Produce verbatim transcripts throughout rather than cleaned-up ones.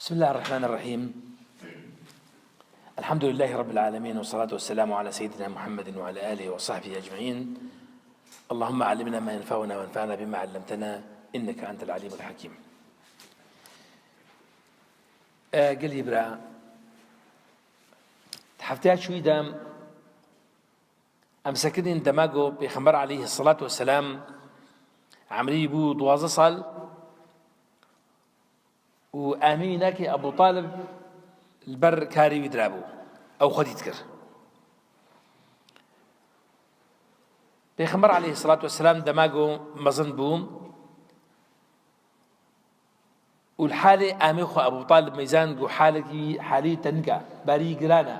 بسم الله الرحمن الرحيم. الحمد لله رب العالمين، والصلاة والسلام على سيدنا محمد وعلى آله وصحبه أجمعين. اللهم علمنا ما ينفعنا وانفعنا بما علمتنا، إنك أنت العليم الحكيم. Ee, gelî bira, hefteya çûyî de em sekinîn dema ku Pêxember aleyhisselatu vesselam emrî bû duwazdeh sal û amî wînakê Ebû Talib li ber karê wî dirabû. Ew xwedî dikir. Pêxember aleyhisselatu vesselam dema ku mezin bû, û li halê amê xwe Ebû Talib meyzand ku halekî, halî tenik e, barî giran e.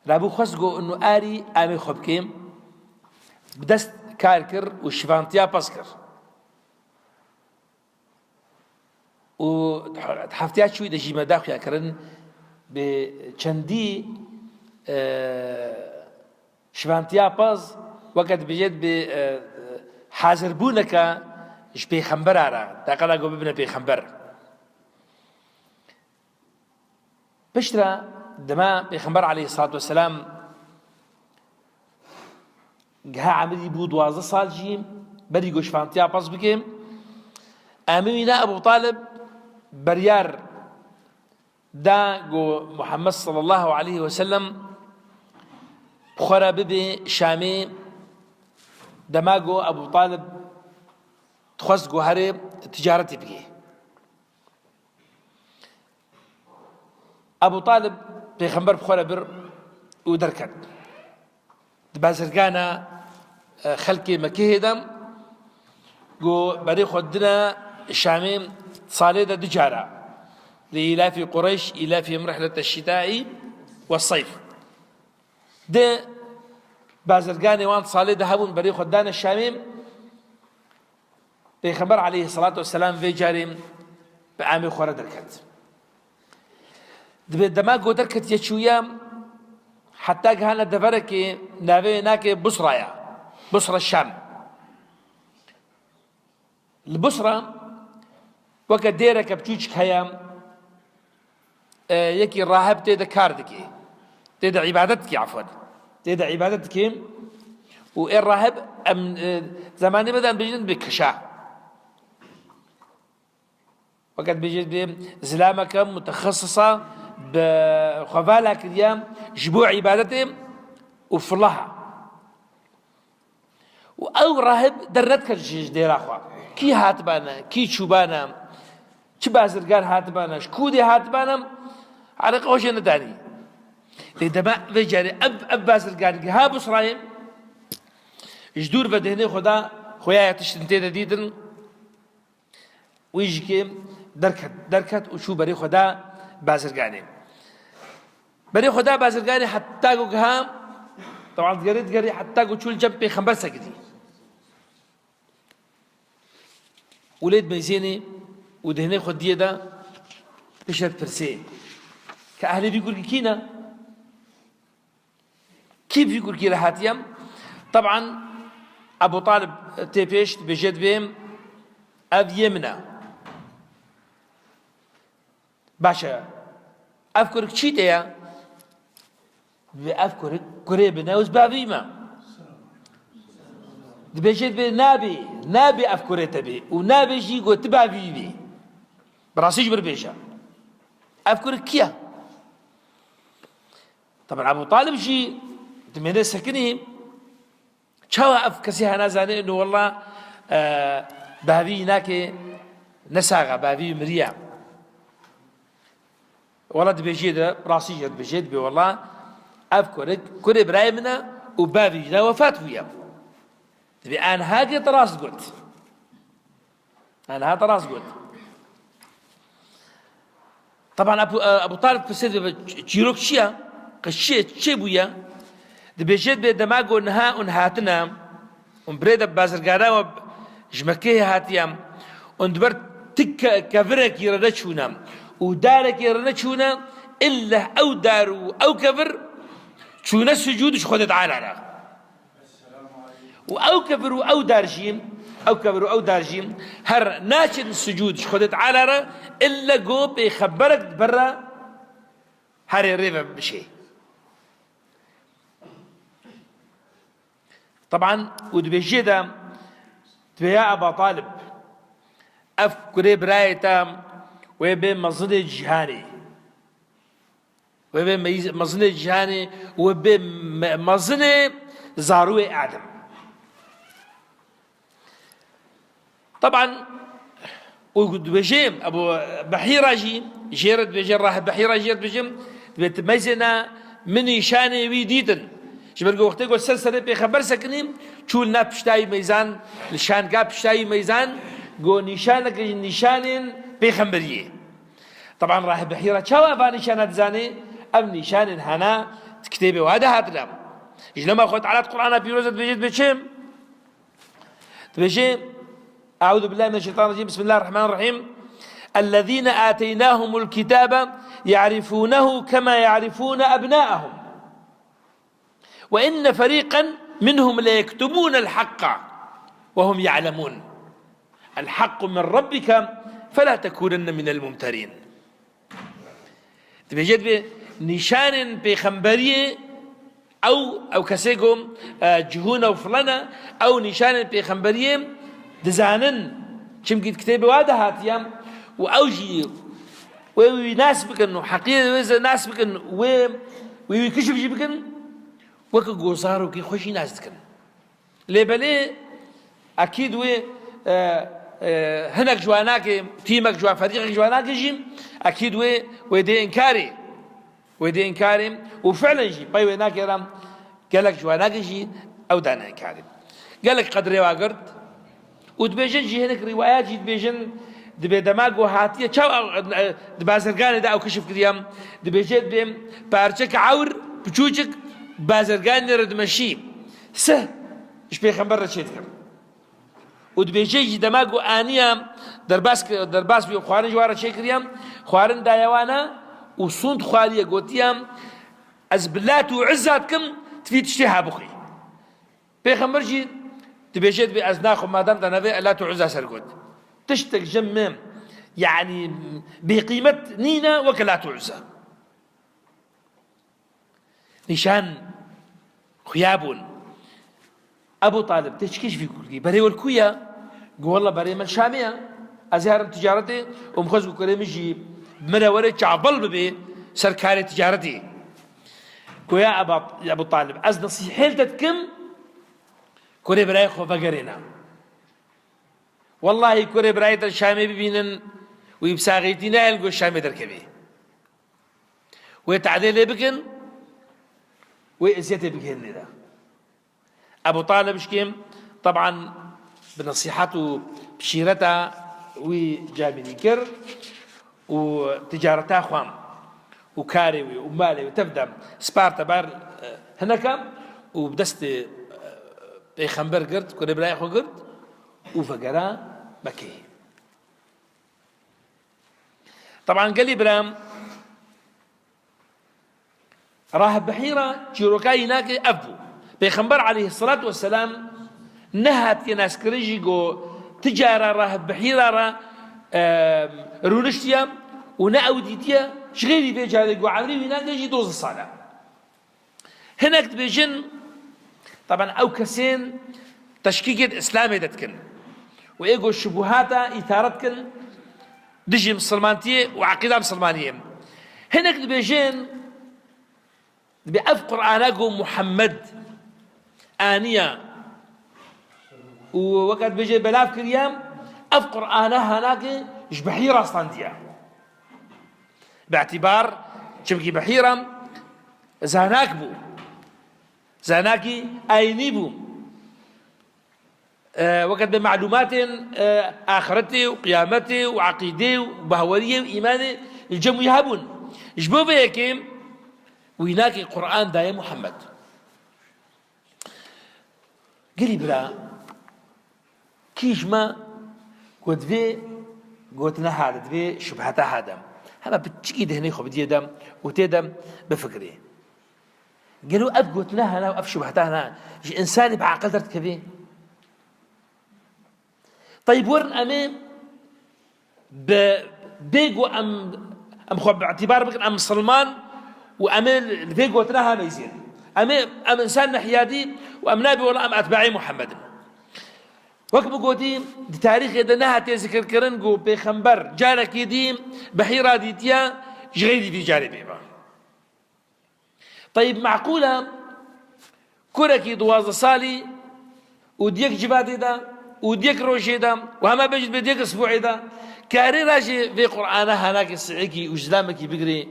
Rabû xwest ku inu arî amê xwe bike, bi dest kar kir û şivantiya pez kir. Û di hefteya çûyî de jî me daxuya kirin bi çendî, e, şivantiya pez, weke dibêjêt bi, e, hazirbûneke ji pêxembera re, deqela ku bibine pêxember. Piştre dema Pêxember aleyhisselatu vesselam giha emirî bû duwazdeh sal jî, berî ku şivantiya pez bike, amê wîna Ebû Talib beryar da ku Muhammed sallallahu aleyhi ve sellem bi xwe re bibe Şamê, dema ku Ebû Talib dixwest ku here ticaretê bike. Ebû Talib pêxember bi xwe re bir û derket. Di bazirgana, e, xelkê Mekihê de ku berê xwe dine Şamê salê de du cara. Li îlafî Qureyş, îlafî rihlete şîtaî we seyf. Di bazirganê wan salê de hebûn berê xwe dane Şamê. Pêxember aleyhisselatu vesselam vê carê bi amê xwe re derket. Dibê dema ku derketiye çûye, heta gihane deverekê navê wê nake Busra ya. Busra Şam. Li Busra weke dêreke biçûçik heye, e, yekî rahib tê de kar dike. Tê de îbadet dike, efwen. Tê de îbadet dike. Û ê rahib em, e, zemanê me de em bêjin bi kişa. Weke dibêjin bi zilameke mutexesisa bi xwe vala kiriye ji bo îbadetê û filaha. Û ew rahib dernedikir ji, ji dêra xwe. Kî hatibane, kî çûbane, çi bazirgan hatibane, ji ku dê hatibane, eleqe xwe jê nedanî. Lê dema vê carê ev, ev bazirgan giha Busrayê, ji dûr ve dêhnê xwe da, xuya ya tiştin tê de dîtin, wî jî kê derket, derket û çû berê xwe da bazirganê. Berê xwe da bazirganê heta ku giha, teban digerê, digerê heta ku çû li cem pêxember sekidî. Û lê dimeyzênê û dêhnê xwe diyê de pişt re dipirsê ke ehlê vî kurkî kî ne? Kî vî kurkî re hatiye? Teban Ebû Talib tê pêş, dibêje, dibê, ev yê min e. Baş e. Ev kurik çî te ye? Dibê ev kurik kurê min e û ez bavî me. Dibêje, dibê nabê, nabê ev kurê te bê û nabê jî ku tu bavî bî. Bi rastî ji min bêje. Ev kurik kî ye? Teban Ebû Talib jî dimêne sekinî. Çawa ev kesê hana zanê ino wela, e, bavî nake, ne sax e, bavî miriye. Wela dibêjê de, rastî jî dibêjê, dibê wela ev kurê, kurê birayê min e û bavî jî ne wefat bûye. Dibê aniha ke te rast got. Aniha te rast got. Teban Ebu, Ebu Talib pirsê dibe, çîrok çi ye? Qe çi ye? Çi bûye? Dibêje, dibê dema ku niha hûn hatine, hûn birê de bazirgana we ji Mekkeyê hatiye, hûn di ber ti ke-, kevirekî re neçûne û darekê re neçûne, illeh ew dar û ew kevir çûne sucûd ji Xwedê Teala re. Û ew kevir û ew dar jî Ew kevir û ew dar jî her naçin sucûd ji Xwedê Teala re, illa ku pêxemberek di ber re herê rê ve bişê. Teban û dibêjê de, dibê ya Eba Talib, ev kurê birayê te wê bê mezinê cîhanê. Wê bê meyz-, mezinê cîhanê, wê bê me-, mezinê zarûyê Adem. Teban, û dibêje, Ebu Behîra jî, jê re dibêje, Rahib Behîra jê re dibêje, dibê tu meyzêne min nîşanê wî dîtin. Ji ber ku wextê ku ser serê pêxember sekinî, çûn nav piştayî meyzan, li şanka piştayî meyzan, ku nîşanek ji nîşanên pêxemberiyê. Teban Rahib Behîra çawa va nîşana dizanê? Ev nîşanên hana di kitêbê wa de hatine. Ji lema Xwe Teala di Qur'ana Pîroz de dibêje, dibê çi? Dibêje, Eûzu billahi mineşşeytanirracîm, Bismillahirrahmanirrahîm. اَلَّذ۪ينَ آتَيْنَاهُمُ الْكِتَابَ يَعْرِفُونَهُ كَمَا يَعْرِفُونَ أَبْنَاءَهُمْ وَإِنَّ فَرِيقًا مِنْهُمْ لَيَكْتُمُونَ الْحَقَّ وَهُمْ يَعْلَمُونَ. الْحَقُّ مِنْ رَبِّكَ فَلَا تَكُونَنَّ مِنَ الْمُمْتَرِينَ. Dibêje, dibê nîşanên pêxemberiyê ew, ew kesê ku, e, cihûne û filane, ew nîşanên pêxemberiyê dizanin. Çimkî di kitêbê wa de hatiye û ew jî wê wî nas bikin û heqiyê wê zî nas bikin, wê wî wî kişf jî bikin, weke ku zarokê xwe jî nas dikin. Lê belê, ekîd wê, e, e, hinek ji wan nake, tîmek ji wan, ferîqek ji wan nake jî, ekîd wê, wê dê înkarê. Wê dê înkarê û fi'len jî pey wê nake re gelek ji wan nake jî ew dane înkarê. Gelek qedrê wa girt û dibêjin jî hinek rîwayat jî dibêjin, dibê dema ku hatiye çawa, e, di bazirganê de ew kişf kiriye, dibêje dibê parçek ewr piçûçik bazirganê re dimeşî. Sih ji pêxember re çêdikim. Û dibêje jî dema ku aniya derbas ki-, derbas bû xwarin ji wan re çêkiriye, xwarin daye wana û sûnd xwariye gotiye, "Ez bi Lat û Uzza dikim, tu vî tiştê ha bixwî." Pêxember jî dibêje dibê ez naxwim madem te navê Lat û Uzza ser got. Tiştek ji min, yanî bêqîmet nîne weke Lat û Uzza. Nîşan xuya bûn. Ebu Talib, tê çikê ji vî kurdî? Berê we li ku ye? Got, "Walla berê me li Şamê ye. Ez ê herim ticaretê û min xwest ku kurê min jî bi min re were çavbel bibe ser karê ticaretê." Got, "Ya Eba, Ebu Talib, ez nesîhê li te dikim, kurê birayê xwe vegerêne. Wellahî kurê birayê te li Şamê bibînin, wî bi saxîtî nayê li gor Şamê derkevê." Wê tehdê lê bikin, wê eziyetê bigihên lê de. Ebu Talib şikêm, teban bi nesîhet û bi şîreta wî camînî kir û ticareta xwe û karê wî û malê wî tev de sparte ber, e, hineke û bi destê, e, pêxember girt, kurê birayê xwe girt û vegera Mekeyê. Teban gelî bira, Rahib Bihîra çîroka wî nake ev bû. Pêxember aleyhisselatu vesselam nehatiye naskirin jî ku ti cara Rahib Bihîra re, e, rûniştiye û ne ew dîtiye, ji xêrî vê carê ku emrê wî nake jî dozdeh sal e. Hinek dibêjin, teban ew kesên teşkîkê di Îslamê de dikin û ê ku şubuhata îtare dikin dijî misilmantiyê û eqîda misilmaniyê. Hinek dibêjin, dibê ev Qur'ana ku Muhammed aniya û weke dibêje belav kiriye, ev Qur'ana hanake ji Bihîra standiye. Bi îtîbar, çimkî Bihîra zanak bû. Zanakî ayînî bû. E, weke dibê malûmatên, e, axiretê û qiyametê û eqîdê û bahweriyê û îmanê li cem wî hebûn. Ji bo vê yekê wî nakê Qur'an daye Muhammed. Gelî bira, kî ji me ku di vê gotina hade, di vê şubheta hade, hema piçikî dehnê xwe bidiyê de û tê de bifikirê. Gelo ev gotina hene û ev şubheta hene ji însanî bi aqil derdikevê? Teyb, werin em ê bi, bê ku em, em xwe bi îtîbar bikin, em misilman û em ê li vê gotina ha meyzên. Em ê, em însan nehyadî û em nabê wela em etbaî Muhammed in. Wek min gotî, di tarîxê de nehatiye zikirkirin ku pêxember carekî dî bi Hîra dîtiye, ji xeyrî vî carê bêbe. Teyb, meqûl e, kurekî duwazdeh salî û di yek civadê de û di yek rojê de û hema bêjin bê di yek isbûê de, karê re jî vê Qur'ana hanakê sihekî û zilamekî bigirê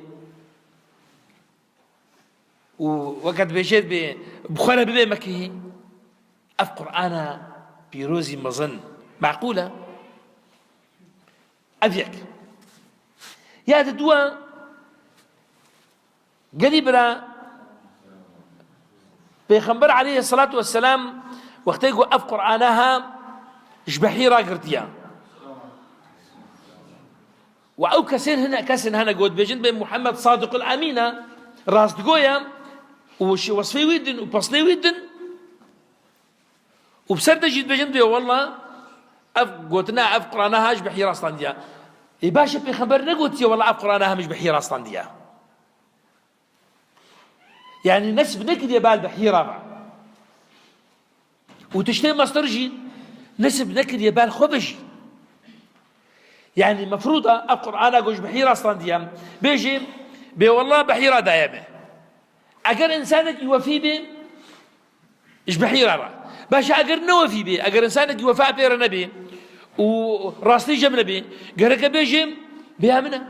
û weke dibêjê dibê bi xwe re bibê mekihî. Ev Qur'ana pîrozî mezin meqûl e. Ev yek. Ya di dua, gelî bira, Pêxember aleyhisselatu vesselam wextê ku ev Qur'ana ha ji behî ragirtiya. Û ew kesên hine, kesên hene got bêjin bê Muhammed Sadiqul Emîn e, rastgo ye û şi wesfê wî din û peslê wî din. Û bi ser de jî dibêjin, dê wela ev gotina, ev Qur'ana ha ji behî rastandiya. Ê baş e, pêxember negotiye wela ev Qur'ana ha min ji behî rastandiya. Yanî nesb nekiriye bal behîra ve. Û tiştê mestir jî nesb nekiriye bal xwe ve jî. Yanî mefrûd e ev Qur'ana ku ji behîra standiye, bêjê, bê wela behîra daye me. Eger însanekî wefî bê, ji behîra re. Baş e, eger ne wefî bê, eger însanekî wefa pê re nebê û rastî cem nebê, gereke bêjê, bê ya min e.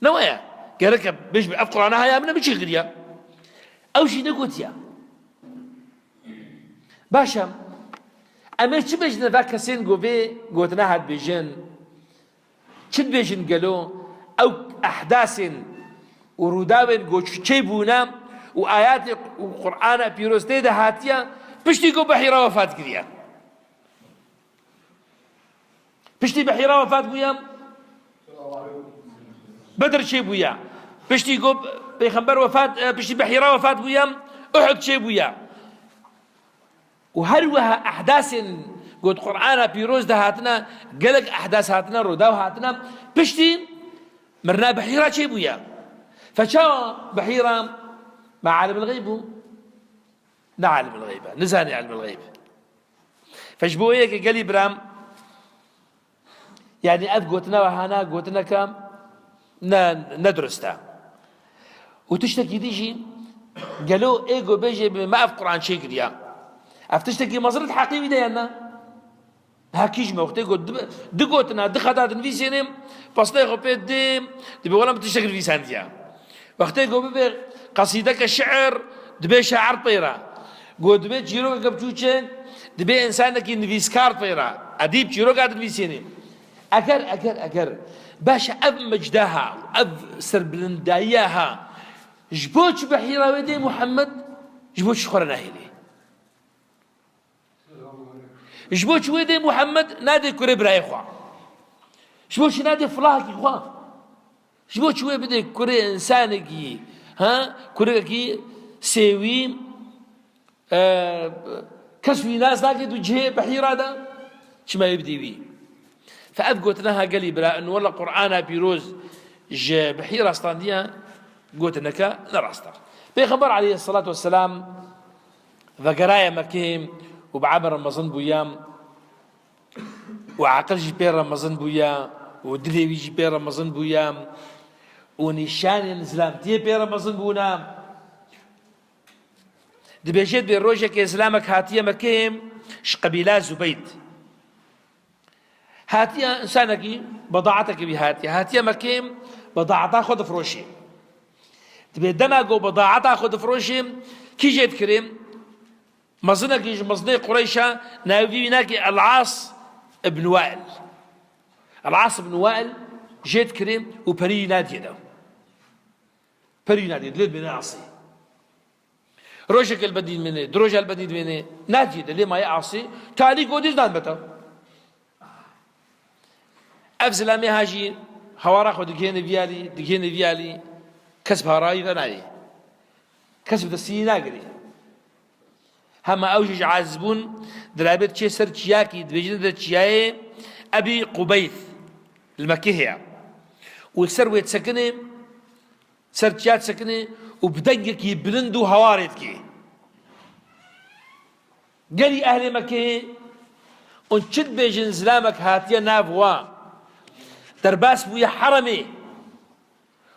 Ne waya. Gereke bêjbê, ev Qur'ana ha ya min e, min çi kiriye? Ew jî negotiye. Baş e. Em ê çi bêjin va kesên ku vê gotina ha dibêjin? Çi dibêjin gelo? Ew ehdasên û rûdawên ku çi çêbûne û ayatê û Qur'ana pîroz tê de hatiye, piştî ku Behîra wefat kiriye. Piştî Behîra wefat bûye, Bedr çêbûye. Piştî ku Pêxember wefat, e, piştî Behîra wefat bûye, Uhud çêbûye. Û her wiha ehdasên ku di Qur'ana pîroz de hatine, gelek ehdas hatine, rûdaw hatine, piştî mirina Behîra çêbûye. Fe çawa Behîra me alimil xeyb bû? Ne alimil xeyb e, nizane ilmil xeyb. Fe ji bo yekê gelî biram, yanî ev gotina we hana gotineke ne, ne durist e. Û tiştekî dî jî, gelo ê ku bêjê bi me ev Qur'an çêkiriya? Ev tiştekî mezin e di heqê wî de yan na? Niha kî ji me wextê ku di, di gotina, di xeta dinivîsênê, paslê xwe pê dê, dibê wela min tiştek nivîsandiya. Wextê ku bibe qesîdeke şi'ir, dibê şair pê re. Ku dibê çîrokeke biçûçe, dibê însanekî nivîskar pê re. Edîb çîroka dinivîsênê. Eger, eger, eger, baş e ev mecda ha, ev serbilindayiya ha, ji bo çi Behîra wê dê Muhammed, ji bo çi xwe re nahêlê? Ji bo çi wê dê Muhammed nadê kurê birayê xwe? Ji bo çi nadê filahekî xwe? Ji bo çi wê bidê kurê însanekî, ha? Kurekî sêwî, e, kes wî nas nake tu cihê Behîra de? Çima wê bidê wî? Fe ev gotina ha gelî bira, in wela Qur'ana pîroz ji Behîra standiye, gotineke ne rast e. Pêxember aleyhisselatu vesselam vegeraye Mekkê û bi emir mezin bûye û aqil jî pê re mezin bûye û dilê wî jî pê re mezin bûye û nîşanên zilamtiyê pê re mezin bûne. Dibêje, dibê rojekê zilamek hatiye Mekkê ji qebîla Zubeyd. Hatiye, însanekî, bedaatekî wî hatiye. Hatiye Mekkê, bedaeta xwe difiroşê. Dibê dema ku bedaeta xwe difiroşê, kî jê dikirê? Mezinekî ji mezinê Qureyşa, navê wî nake El-As ibn Wail. El-As ibn Wail jê dikirê û perî wî nadiye de. Perî wî nadiye, dilê dibê ne asê. Rojek elbedî dimêne, du roj elbedî dimêne, nadiye de lê maye asê, talî godî zdan bete. Ev zilamê ha jî hawara xwe digihêne vî alî, digihêne vî alî, kes bi harawî venayê. Kes bi destî nagirê. Hema ew jî ji aciz bûn, dirabê diçê ser çiyakî, dibêjin de çiyayê Ebî Qubeyth, li Mekkê heye. Û li ser wê disekine, ser çiya disekine û bi dengekî bilind û hewarê dike. Gelî ehlê Mekkê, hûn çi dibêjin, zilamek hatiye nav wa, derbas bûye heremê.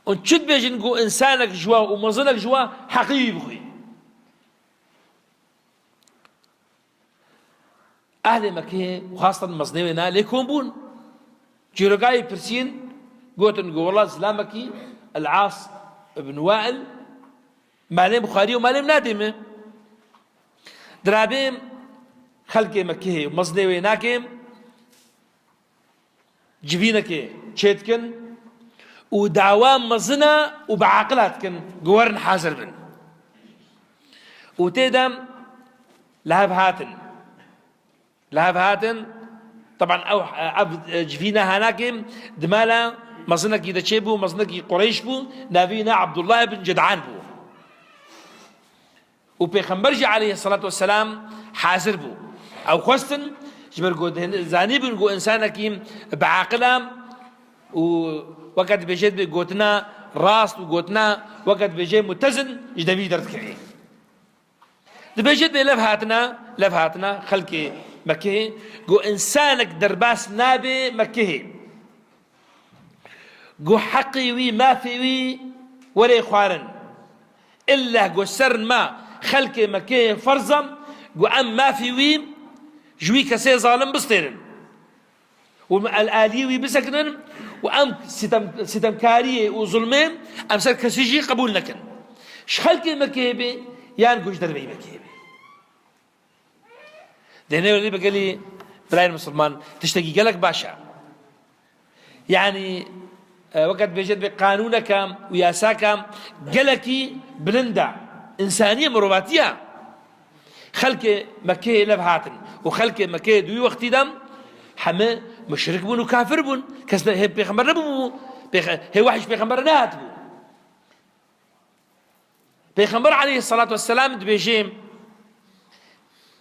Hûn çi dibêjin ku însanek ji wa û mezinek ji wa heqî wî bixwî? Ehlê Mekkê, xwestin mezinê wê ne, lê kom bûn. Çîrokayê pirsîn, gotin ku wela zilamekî El-As ibn Wail, malê Buxarî û malê min nadê min. Dirabê xelkê Mekkê û mezinê wê nake, civînekê çêdikin û dawa mezina û bi aqila dikin, ku werin hazir bin. Û tê de li hev hatin. Li hev hatin, teban ew, ev civîna hanakê di mala mezinekî de çêbû, mezinekî Qureyş bû, navê wî ne Abdullah ibn Ced'an bû. Û Pêxember jî aleyhisselatu vesselam hazir bû. Ew xwestin, ji ber ku zanîbûn ku însanekî bi aqil e û weke dibêje dibê gotina rast û gotina weke dibêje mutezin ji devî derdikeve. Dibêje dibê lev hatina, lev hatina xelkê Mekkehê, ku însanek derbas nabe Mekkehê. Ku heqê wî, mafê wî were xwarin. Îlle ku ser me xelkê Mekkeyê ferz e ku em mafê wî ji wî kesê zalim bistêrin. Û em aliyê wî bisekinin û em sitem, sitemkariyê û zulmê em ser kesî jî qebûl nekin. Ji xelkê Mekkeyê bê yan ku ji derveyî Mekkeyê bê. Dêne welî bi gelî birayên misilman tiştekî gelek baş e. Yanî, e, weke dibêje dibê qanûneke û yasake gelekî bilind e. Însaniyê, mirovatiye. Xelkê Mekkeyê lev hatin. Û xelkê Mekkeyê di wî wextî de heme muşrik bûn û kafir bûn. Kes ne, hê pêxember nebûbû. Pêxe-, hê wehy ji pêxember nehatibû. Pêxember aleyhisselatu vesselam dibêje,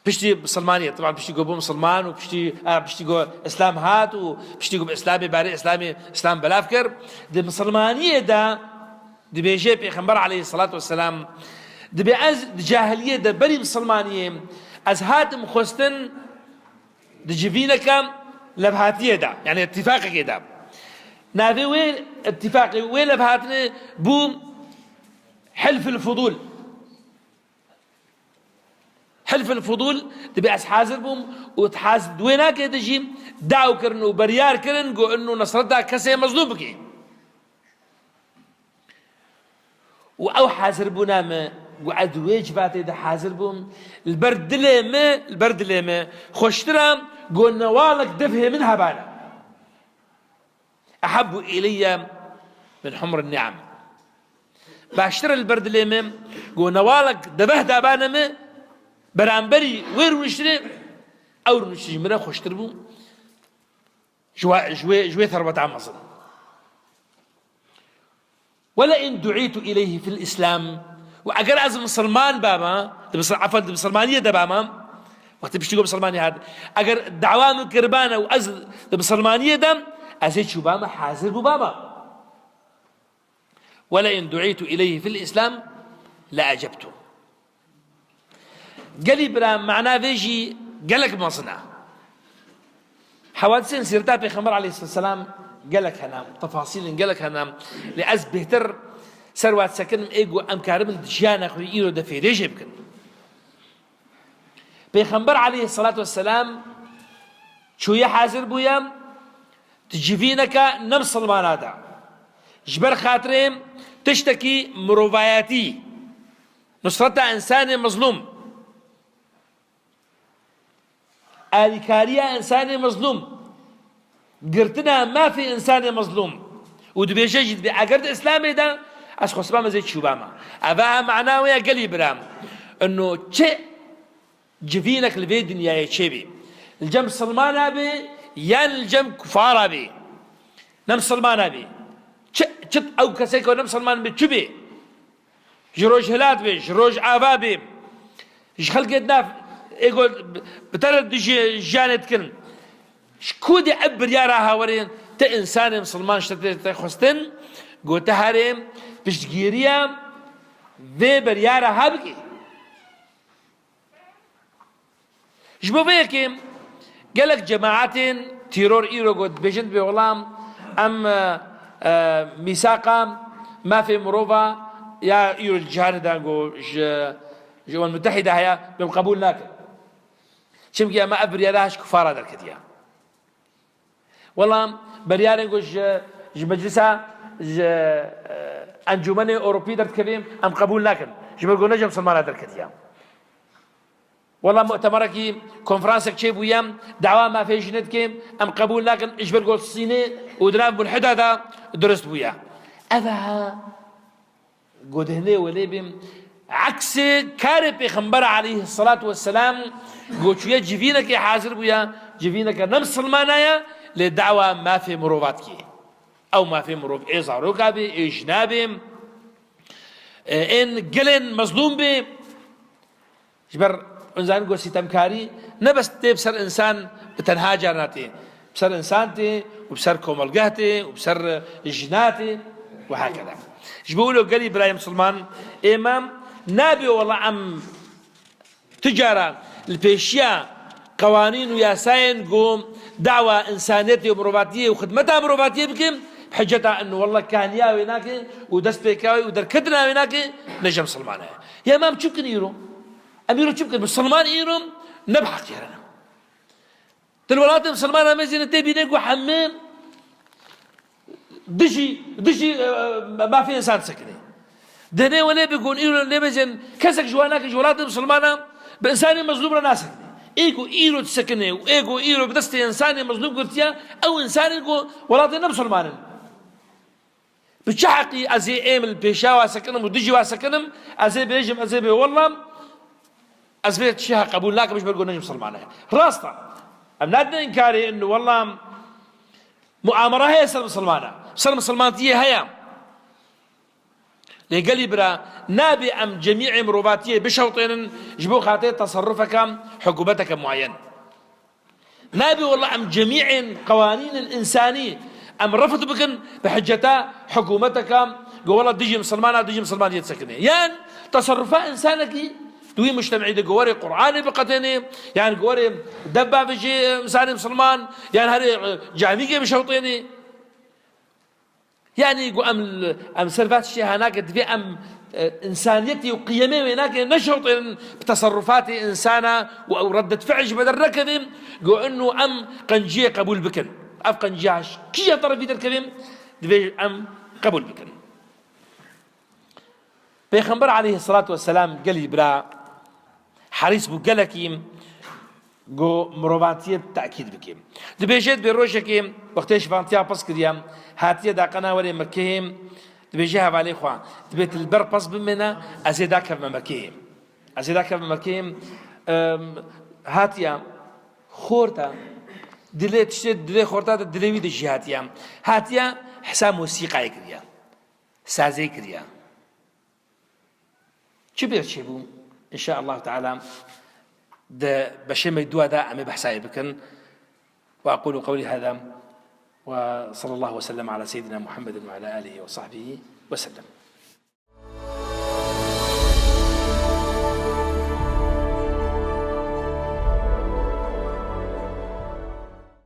piştî misilmaniyê, teban piştî ku bû misilman û piştî, a, piştî ku Îslam hat û piştî ku bi Îslamê, barê Îslamê, Îslam belav kir, di misilmaniyê de dibêje Pêxember aleyhisselatu vesselam, dibê ez di cahiliyê de berî misilmaniyê ez hatim xwestin, di civîneke levhatiyê de, yanî îtîfaqekê de. Navê wê îtîfaqê wê levhatinê bû Hilful Fudûl. Hilful Fudûl, dibê ez hazir bûm û di haz-, di wê nakê de jî daw kirin û beryar kirin ku inu nesreta kesê mezlûm bike. Û ew hazir bûna min, ku ez di wê civatê de hazir bûm, li ber dilê min, li ber dilê min xweştir e ku newalek devhê min hebane. Ehabbu ileyye min humrin ni'am. Baştir e li ber dilê min ku newalek deveh dabane min, beramberî wê rûniştinê, ew rûniştin ji min re xweştir bû. Ji wa-, ji wê, ji wê serweta mezin. Wele in du'itu ileyhi fil Islam. Û eger ez misilman bama, di misl-, efan di misilmaniyê de bama, wextê piştî ku misilmanî hat, eger dawa min kiribane û ez di misilmaniyê de, ez ê çûbama, hazir bûbama. Wele in du'itu ileyhi fil Islam le ecebtu. Gelî bira, mana vê jî gelek mezin e. Hewadisên sîreta Pêxember aleyhisselam gelek hene, tefasîlên gelek hene. Lê ez bêhtir ser wa disekinim ê ku em karibin di jiyana xwe îro de fêrê jê bikin. Pêxember aleyhisselatu vesselam çûye hazir bûye di civîneke ne misilmana de. Ji ber xatirê tiştekî mirovayetî, nusreta însanê mezlûm, alîkariya însanê mezlûm, girtina mafê însanê mezlûm û dibêje jî dibê eger di Îslamê de ez xwestim ez ê çûbama. Eva mana wê ye gelî bira. Ino çi civînek li vê dinyayê çêbî. Li cem misilmana bê yan li cem kufara bê. Ne misilmana bê. Çi, çi ew kesê ku ne misilman bê çi bê? Ji rojhilat bê, ji rojava bê. Ji xelkê nav ê got bi te re dijî jiyanê dikin. Ji ku dê ev biryara hawerê te însanê misilman ji te tê xwestin, got te herê piştgiriya vê biryara ha bikî. Ji bo vê yekê gelek cemaetên tîror îro got dibêjin dibê wela em, e, e, mîsaqa mafê mirova ya îro li cîhanê de got ji, ji Umem Mutehîda heye, em qebûl nakin. Çimkî em ev biryara ji kufara derketiye. Wela biryarên ku ji, ji meclisa, ji, e, Encûmenê Ewropî derdikevê, em qebûl nakin. Ji ber ku ne ji misilmana derketiye. Wela mutemerekî, konferansek çêbûye, dawa mafê jinê dike, em qebûl nakin, ji ber ku Sînê û di nav mulhida de dirust bûye. Ev e. Got hinê welê bê, eksê karê Pêxember aleyhisselatu vesselam, got çûye civînekê hazir bûye, civîneke ne misilmana ye, lê dawa mafê mirova dike. Ew mafê mirov ê zaroka bê, ê jina bê, ê, ên gelên mezlûm bê. Ji ber hûn zanin ku sîtemkarî ne bes tê bi ser însan bi tenha carna tê. Bi ser însan tê û bi ser komelgeh tê û bi ser jina tê û hakeza. Ji bo wilo gelî birayê misilman, ême nabe wela em tu cara li pêşiya qewanîn û yasayên ku dawa însaniyetê û mirovatiyê û xidmeta mirovatiyê bikin, bi hiceta inu wela kahniya wê nake û destpêka wê û derketina wê nake, ne ji misilman e. Ya em çi bikin îro? Em îro çi bikin? Misilman îro ne bi heqî re ne. Di welatê misilmana me zî ne tê bîne ku hemî dijî, dijî, e, e, mafê însan disekine. Di hinê welê bê ku îro lê bêjin, kesek ji wan nake ji welatê misilmana bi însanê mezlûm re nasekine. Ê ku îro disekine û ê ku îro bi destê însanê mezlûm girtiye, ew însanên ku welatê ne misilman in. Bi çi heqî ez ê êm li pêşa wa sekinim û dijî wa sekinim, ez ê bêjim, ez ê bê wela, ez vê tiştê ha qebûl nakim ji ber ku ne ji misilman e. Rast e. Em nadine înkarê inu wela muamera heye ser misilmana. Ser misilmantiyê heye. Lê gelî bira, nabê em cemîê mirovatiyê bişewtênin ji bo xatirê teserrufeke hikûmeteke muayen. Nabê wela em cemîên qewanînên însanî em refd bikin bi hiceta hikûmeteke ku wela dijî misilmana, dijî misilmaniyê disekine. Yan teserrufa însanekî di wî mujtemî de ku werê Qur'anê biqetênê, yan ku werê dev bavêjê însanê misilman, yan herê, e, camîkê bişewtênê. Yanî ku em, em ser va tiştê ha nake, divê em, e, însaniyetê û qiyemê wê nake neşewtênin bi teserrufatê însana û ew reddet fi'l ji me der nekevin, ku inu em qenciyê qebûl bikin. Ev qenciya ji kîja terefî derkevin, divê em qebûl bikin. Pêxember aleyhisselatu vesselam gelî bira herîs bû gelekî ku mirovantiyê tekîd bike. Dibêje, dibê rojekê wextê şivantiya pez kiriye, hatiye daqena werê Mekeyê, dibêje hevalê xwe, dibê tu li ber pez bimêne, ez ê dakevme Mekeyê. Ez ê dakevme Mekeyê. Em, hatiye xorta, dilê tiştê dilê xorta de dilê wî de jî hatiye. Hatiye hisa mosîqayê kiriye. Sazê kiriye. Çi pêr çêbû? Înşaallahu Teala di beşê me dua de em ê behsa wê bikin. Ve aqulu qewlî hada ve sallallahu ve sellem ala seyyidina Muhammedin ve ala alihi ve sahbihi ve sellem.